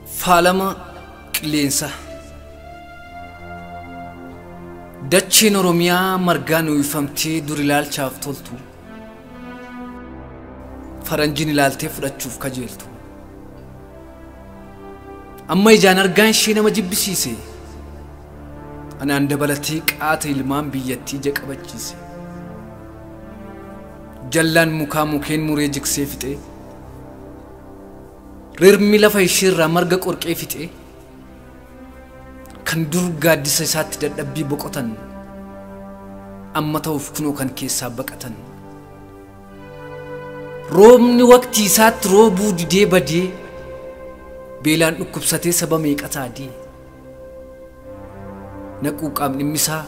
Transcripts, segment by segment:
Faalama qilleensaa. Dacheen Oromiyaa margaan uwwifamtee dur ilaalchaaf toltu. Faranjiin ilaaltee fudhachuuf kajeeltu. Amma ijaan argaan ishee nama jibbisiise. Anaan dabalatee qaata ilmaan biyyattii ija qabachiise. Jallaan mukaa mukeen muree jigsee fixee. Rirmi lafa isheerraa marga qorqee fixee. Kan dur gaaddisa isaatti dadhabbii boqotan. Amma ta'uuf kunoo kan keessaa baqatan. Roobni waqtii isaatti roobuu didee badee. Beelaan dhukkubsatee saba meeqa taadee. Naquu qaamni dhimmisaa.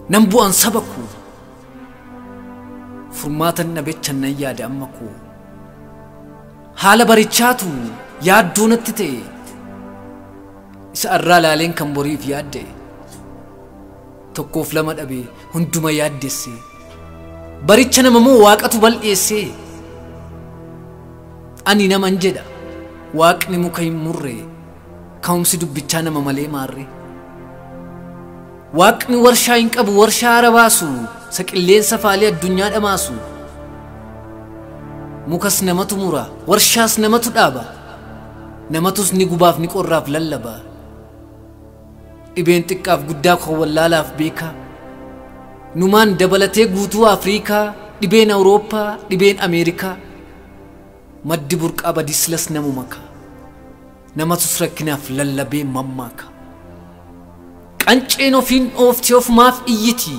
Nan bu'an saba koo. Furmaatan dhabechan nan yaada amma koo. Haala barichaatu yaaddoo natti ta'e. Isa arraa laaleen kan boriif yaadda'e. Tokkoof lama dhabee hunduma yaaddesse. Baricha nama moo waaqatu bal'eesse. Ani naman jedha. Waaqni muka hin murre. Ka'umsi dubbichaa nama malee maarre. Waaqni warshaa hin qabu warshaa hara baasu. Isa qilleensa faalee addunyaa dhamaasu. Mukas namatu mura, warshaas namatu dhaaba. Namatus ni gubaaf ni qorraaf lallaba. Dhibeen xiqqaaf guddaa kan wallaalaaf beekaa. Numaan dabalatee guutuu Afriikaa, dhibeen Awurooppaa, dhibeen Ameerikaa. Maddi burqaa badiislas namu maka. Namatus rakkinaaf lallabee mammaaka. Qanceen ofiin dhooftee ofumaaf iyyiti.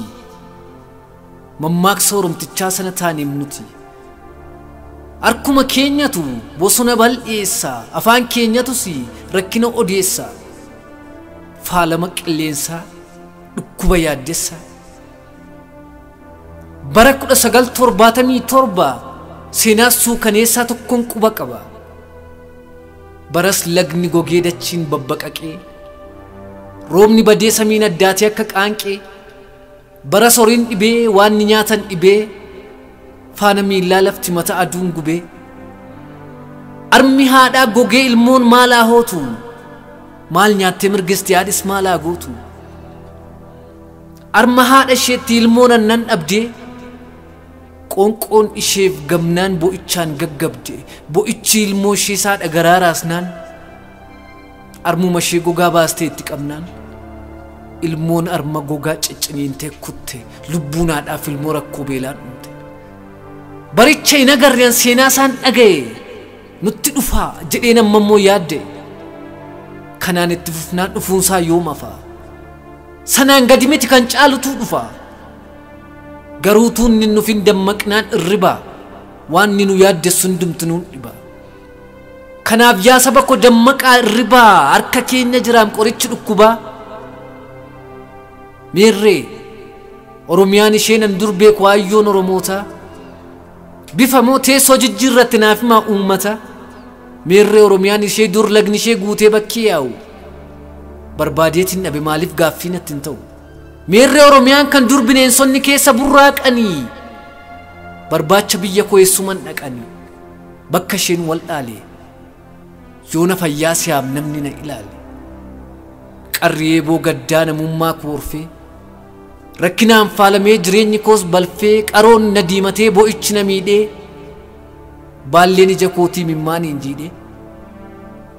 Mammaaksa Oromtichaa sana taaneem nuti. Harkuma keenyatu bosona bal'eessa, afaan keenyatus rakkina odeessa. Faalama qilleensaa, dhukkuba yaaddessa. Bara 1977 seenaa suukaneessaa tokkoon quba qaba. Baras lagni gogee dachiin babbaqaqee, roobni badee samiin addaatee akka qaanqee, baras horiin dhibee waan ni nyaatan dhibee, faana miillaa lafti mata aduun gubee. Armi haadhaa gogee ilmoon maalaa hootu, maal nyaattee mirgisti haadhis maalaa gootu. Arma haadha isheetti ilmoon annan dhabdee, qoonqoon isheef gamnaan bo'ichaan gaggabde, bo'ichi ilmoo ishee saadha garaa raasnaan, armuma ishee gogaa baastee itti qabnaan, ilmoon arma gogaa cicciniintee kutte, lubbuun haadhaaf ilmoo rakkoo beelaan dhumte. Baricha hin agarreen seenaa isaan dhaga'e, nutti dhufaa jedheen amma immoo yaadde. Kanaan itti fufnaan dhufuunsaa yoom hafa? Sanaan gadi miti kan caalutu dhufa. Garuu tuun inni nufin dammaqnaan irriba, waan inni nu yaaddessu hundumtu nuun dhiba. Kanaaf yaa saba koo dammaqaa irribaa, harka keenya jiraam qorichi dhukkubaa. Meerree Oromiyaan isheen an dur beeku hayyoon Oromootaa. Bifa moo teessoo jijjiirratti naaf himaa uummata. Meerree Oromiyaan ishee dur lagni ishee guutee bakkee yaa'u. Barbaadeetiin dhabe maaliif gaaffii natti hin ta'u. Meerree Oromiyaan kan dur bineensonni keessa burraaqanii. Barbaacha biyya koo eessuman dhaqanii. Bakka isheen wal dhaale. Yoona fayyaa si'aaf namni na ilaale. Qarri eeboo gaddaa namummaa koo horfee. Rakkinaan faalamee jireenyi koos balfee, qaroon na diimatee bo'ichi na miidhee. Baalleen ija kootii mimmaaniin jiidhee.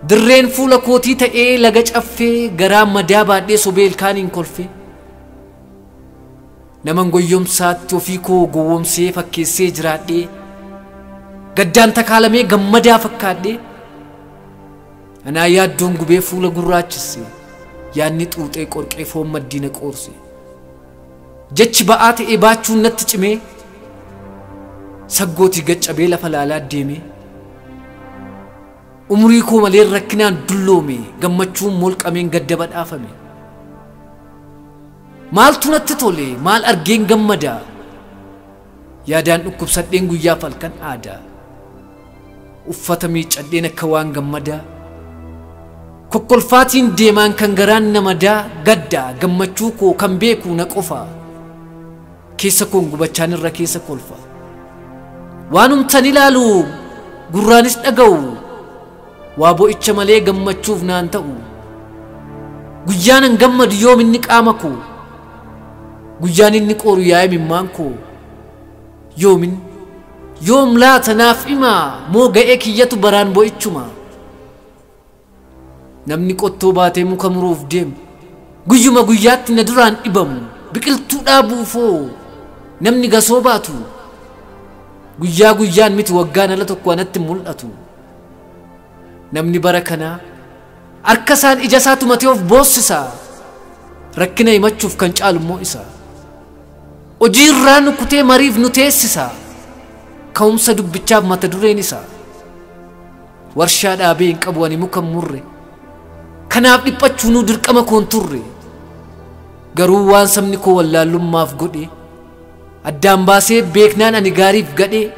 Dirreen fuula kootii ta'ee laga caffee, garaa madaa baadhee sobee ilkaaniin kolfee. Naman goyyomsaatti ofii koo gowwomsee fakkeessee jiraadhee. Gaddaan takaalamee gammadaa fakkaadhee. Anaa yaaddoon gubee fuula gurraachisse, yaadni xuuxee qorqee foon maddiina qoorse. Jechi ba'aa ta'ee baachuun natti cimee, saggootii gaccabee lafa laalaa deemee. Umurii koo malee rakkinaan dulloome, gammachuun molqameen gadda badhaafame. Maaltu natti tole, maal argeen gammada? Yaadaan dhukkubsadheen guyyaaf halkan aadaa. Uffata miiccadheen akka waan gammadaa. Kokkolfaatiin deemaan kan garaan namadaa, gadda gammachuu koo kan beeku na qofa. Keessa koon gubachaan irra keessa kolfa. Waanumtan ilaalu gurraanis dhaga'u. Waa bo'icha malee gammachuuf naan ta'u. Guyyaan an gammadu yoom inni qaama koo? Guyyaan inni qooru yaa'ee mimmaan koo? Yoomin? Yoom laata naaf himaa moo ga'ee kiyyatu baraan bo'ichuma? Namni qottoo baatee muka muruuf deemu guyyuma guyyaatti na duraan dhibamu biqiltuu dhaabuufoo namni gasoo baatu guyyaa guyyaan miti waggaan ala tokko anatti mul'atu. Namni bara kanaa harka isaan ija isaa tumatee of boossisa. Rakkina himachuuf kan caalu immoo isa. Hojii irraa nu kutee mariif nu teessisa. Ka'umsa dubbichaaf mata dureen isa. Warshaa dhaabee hin qabu ani muka hin murre. Kanaaf dhiphachuunuu dirqama koon turre. Garuu waan sabni koo wallaallummaaf godhe addaan baasee beeknaan ani gaariif gadhee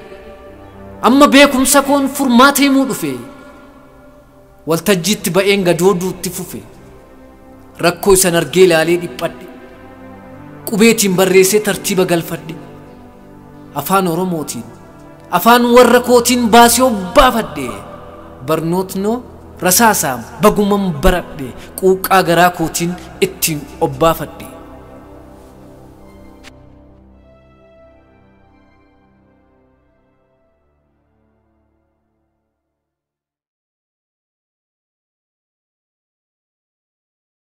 amma beekumsa koon furmaata himuu dhufe. Waltajjiitti ba'een gadooduutti fufe. Rakkoo isan argee ilaalee dhiphadhe. Qubeetiin barreessee tartiiba galfadhe. Afaan Oromootiin afaan warra kootiin baasee obbaafadhe. Barnootnoo rasaasaam baguman baradhe quuqqaa garaa kootiin ittiin obbaafadhe.